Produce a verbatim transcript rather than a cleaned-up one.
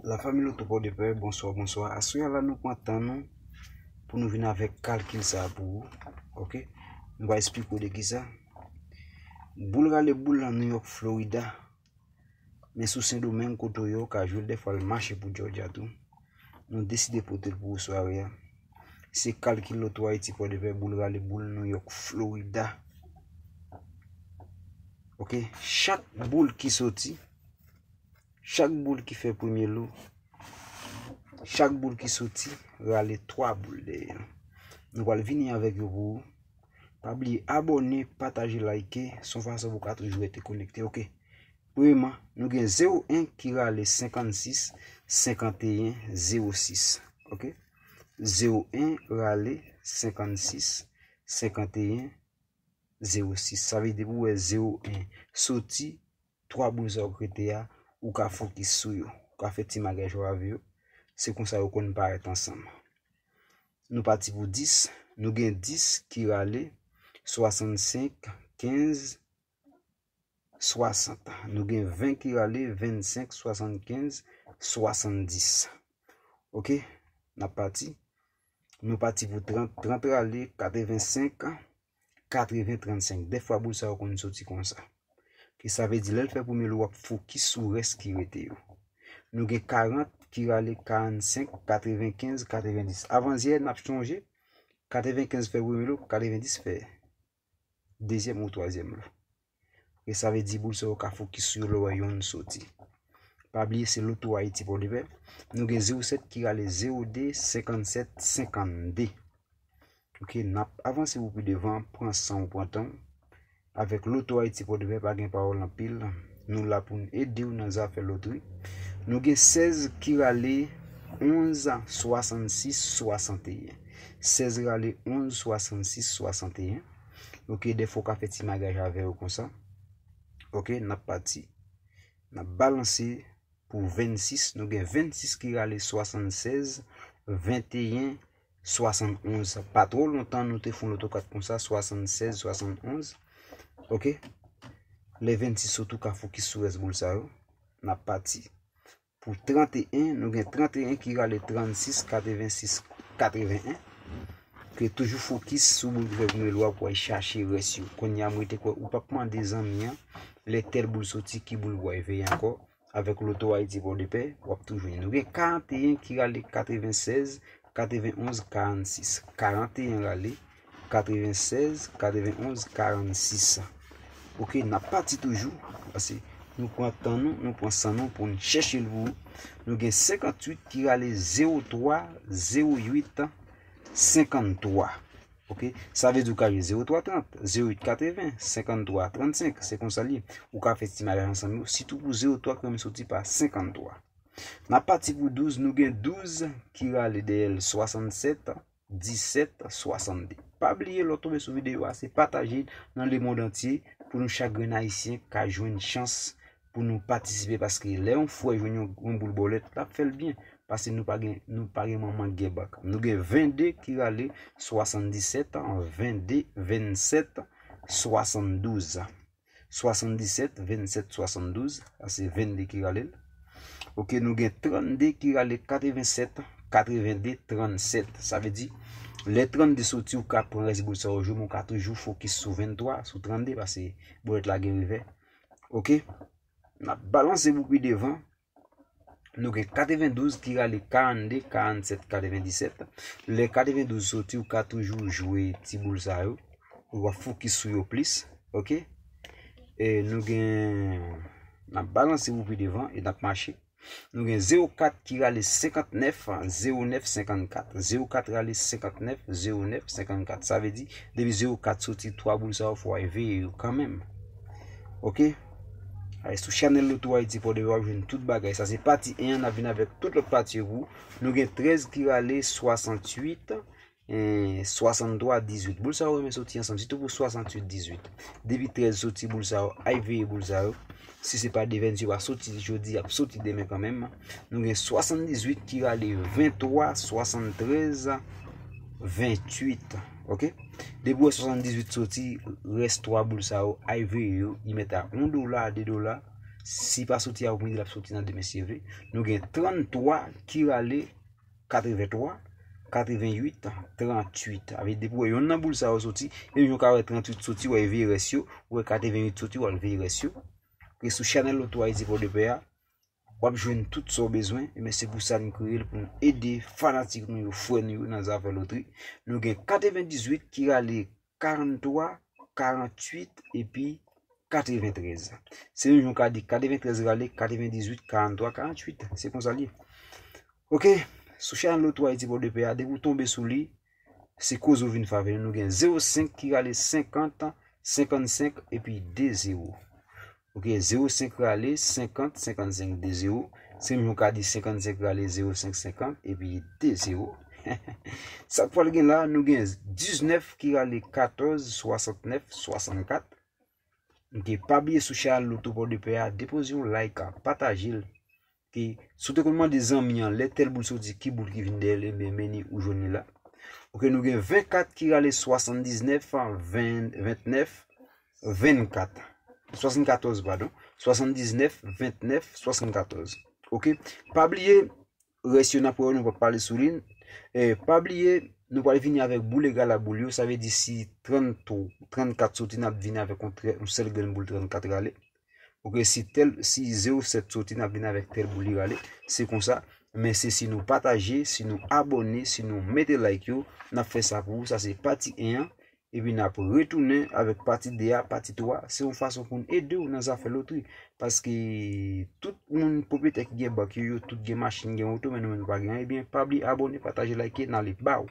Lafanmi Loto Pòdepè, bonswa, bonswa. Aswè a la, nou pran tan nou pou nou vin avèk kalkil sa a pou ou. Ok? Nou va esplike w de ki sa. Boul rale boul nan New York, Florida. Men sou Sendomeng, kote w ye, w ka jwe l, dèfwa l mache pou Georgia tou. Nou deside pote l pou ou sware a. Se kalkil Loto Ayiti Pòdepè, boul rale boul, New York, Florida. Ok? Chak boul ki soti, chak boul ki fè premye lo, chak boul ki soti, rale twa boul dèyè l. Nou pral vini avèk yo pou ou. Pa bliye abòne, pataje, like, se yon fason pou w ka toujou rete konekte, ok? Premyèman, nou gen zewo en ki rale senkannsis, senkanteyen, zewo sis, ok? Zewo en rale senkannsis, senkanteyen, zewo sis. Sa vle di depi w wè zewo en soti, twa boul sa yo k rete a, ou ka fokis sou yo. Ou ka fè ti magaj ou avè yo. Se konsa yo konn parèt ansanm. Nou pati pou dis. Nou gen dis ki rale swasannsenk, kenz, swasant. Nou gen ven ki rale vennsenk, swasannkenz, swasanndis. Ok? N ap pati. Nou pati pou trant. Trant rale katrevensenk, katreven, trannsenk. Dèfwa boul sa yo konn soti konsa. Ki sa vle di, lè l fè premye lo, w ap fokis sou rès ki rete yo. Nou gen karant ki rale karannsenk, katrevenkenz, katrevendis. Avan yè, n ap chonje, katrevenkenz fè premye lo, katrevendis fè dezyèm ou twazyèm lo. E sa vle di boul sa yo ka fokis sou yo lè w wè yonn soti. Pa bliye se Loto Ayiti Pòdepè. Nou gen zewo sèt ki rale zewo de, senkannsèt, senkannde. Ok, n ap avanse pou pi devan, pran san w, pran tan w. Avèk Loto Ayiti Pòdepè, pa gen pawòl anpil. Nou la pou n ede w nan zafè lotri. Nou gen sèz ki rale onz, swasannsis, swasanteyen. Sèz rale onz, swasannsis, swasanteyen. Ok, dèfwa w ka fè ti magaj avè yo konsa. Ok, n ap pati. N ap balanse pou vennsis. Nou gen vennsis ki rale swasannsèz, venteyen, swasannonz. Pa twò lontan, nou te fè yon loto kat konsa, swasannsèz, swasannonz. Ok? Lè vennsis soti, ou ka fokis sou rès boul sa yo. N ap pati. Pou tranteyen, nou gen tranteyen ki rale trannsis, katrevensis, katreven en. Ke toujou fokis sou boul ki fè premye lo a pou al chache rès yo. Kounye a, mwen te kwè ou p ap mande zanmi an, lè tèl boul soti, ki boul pou al veye ankò. Avèk Loto Ayiti Pòdepè, w ap toujou jwenn. Nou gen karanteyen ki rale katrevensèz, katrevenonz, karannsis. Karanteyen rale katrevensèz, katrevenonz, karannsis. Ok, n ap pati toujou, paske nou pran tan nou, nou pran san nou pou n chèche l pou ou. Nou gen senkantuit ki rale zewo twa, zewo uit, senkanntwa. Ok, sa vle di ou ka jwe zewo twa trant, zewo uit katreven, senkanntwa trannsenk, se konsa l ye. Ou ka fè ti magaj ansanm yo, sitou pou zewo twa ki renmen soti pa senkanntwa. N ap pati pou douz, nou gen douz ki rale dèyè l swasannsèt, disèt, swasannde. Pa bliye, lè w tonbe sou videyo a, se pataje l nan lemonn antye pou nou chak grenn Ayisyen ka jwenn chans pou nou patisipe, paske lè yon frè jwenn yon, yon boul bòlèt, l ap fè l byen, paske nou pa gen, nou pa gen manman k gen bak. Nou gen vennde ki rale swasanndisèt, vennde, vennsèt, swasanndouz. Swasanndisèt, vennsèt, swasanndouz, sa se vennde ki rale l. Ok, nou gen trannde ki rale katrevensèt, katrevende, trannsèt. Sa vle di, lè trannde soti, ou ka pran rès boul sa yo jwe, men ou ka toujou fokis sou venntwa, sou trannde, paske bòlèt la gen revè. Ok? N ap balanse pou pi devan. Nou gen katrevendouz ki rale karannde, karannsèt, katrevendisèt. Lè katrevendouz soti, ou ka toujou jwe ti boul sa yo. Ou va fokis sou yo plis. Ok? E nou gen, n ap balanse pou pi devan e n ap mache. Nou gen zewo kat ki rale senkantnèf, zewo nèf, senkannkat. Zewo kat rale senkantnèf, zewo nèf, senkannkat. Sa vle di, depi zewo kat soti, twa boul sa yo, fò w al veye yo kanmenm. Ok? Ay, sou chanèl Loto Ayiti Pòdepè, w ap jwenn tout bagay. Sa se pati en an, n ap vin avèk tout lòt pati yo pou ou. Nou gen trèz ki rale swasantuit, eh, swasanntwa, dizuit. Boul sa yo renmen soti ansanm, sitou pou swasantuit, dizuit. Depi trèz soti, boul sa yo, al veye boul sa yo. Si se pa de vennsis yo pa soti jodi, y ap soti demen kanmenm. Nou gen swasanndizuit ki rale venntwa, swasanntrèz, ventuit. Ok? Depi w wè swasanndizuit soti, rès twa boul sa yo, al veye yo, li mèt a yon dola, de dola, Si pa soti a, ou mande l ap soti nan demen si Dye vle. Nou gen tranntwa ki rale katreventwa, katrevenwit, tranntuit. Avè depi w wè yonn nan boul sa yo soti, e yon ka wè tranntuit soti, w al veye rès yo, ou wè katrevenwit soti, w al veye rès yo. Ke sou chanèl Loto Ayiti Pòdepè a, w ap jwenn tout sa w bezwen. Ebyen, se pou sa n kreye l, pou n ede fanatik nou yo, frè nou yo nan zafè lotri. Nou gen katrevendizuit ki rale karanntwa, karanntuit epi katreventrèz. Se menm jan w ka di katreventrèz rale katrevendizuit, karanntwa, karanntuit. Se konsa l ye. Oke, sou chanèl Loto Ayiti Pòdepè a, depi w tonbe sou li, se koze w vin fè avè nou. Nou gen zewo senk ki rale senkant, senkannsenk epi de zewo. Oke, zewo senk rale senkant, senkannsenk, de zewo. Se menm jan w ka di senkannsenk rale zewo senk, senkant epi de zewo. Sa k pral gen la, nou gen diznèf ki rale katòz, swasantnèf, swasannkat. Oke, pa bliye sou chanèl Loto Pòdepè a, depoze yon like, pataje l. Ke si w te konn mande zanmi an, lè tèl boul soti, ki boul ki vin dèyè l, ebyen, men ni ou jwenn li la. Oke, nou gen vennkat ki rale swasanndiznèf, ven, ventnèf, vennkat. Swasannkatòz, padon. Swasandiznèf, ventnèf, swasannkatòz. Oke, pa bliye, rès yo n ap wè yo, nou p ap pale sou li. E, pa bliye, nou pral vini avèk boul egal a boul yo. Sa vle di si tranntwa, trannkat soti, n ap vini avèk yon, trè, yon sèl grenn boul trannkat rale. Oke, si tèl, si zewo sèt soti, n ap vin avèk tèl boul li rale. Se konsa. Men se si nou pataje, si nou abòne, si nou mete like yo, n ap fè sa pou ou. Sa se pati en an. Epi n ap retounen avèk pati de a, pati twa. Se yon fason pou n ede w nan zafè lotri. Paske tout moun pwopyetè ki gen bank yo, yo tout gen machin, gen oto, men nou menm nou pa gen anyen. Ebyen, pa bliye abòne, pataje, like, n ale ba w.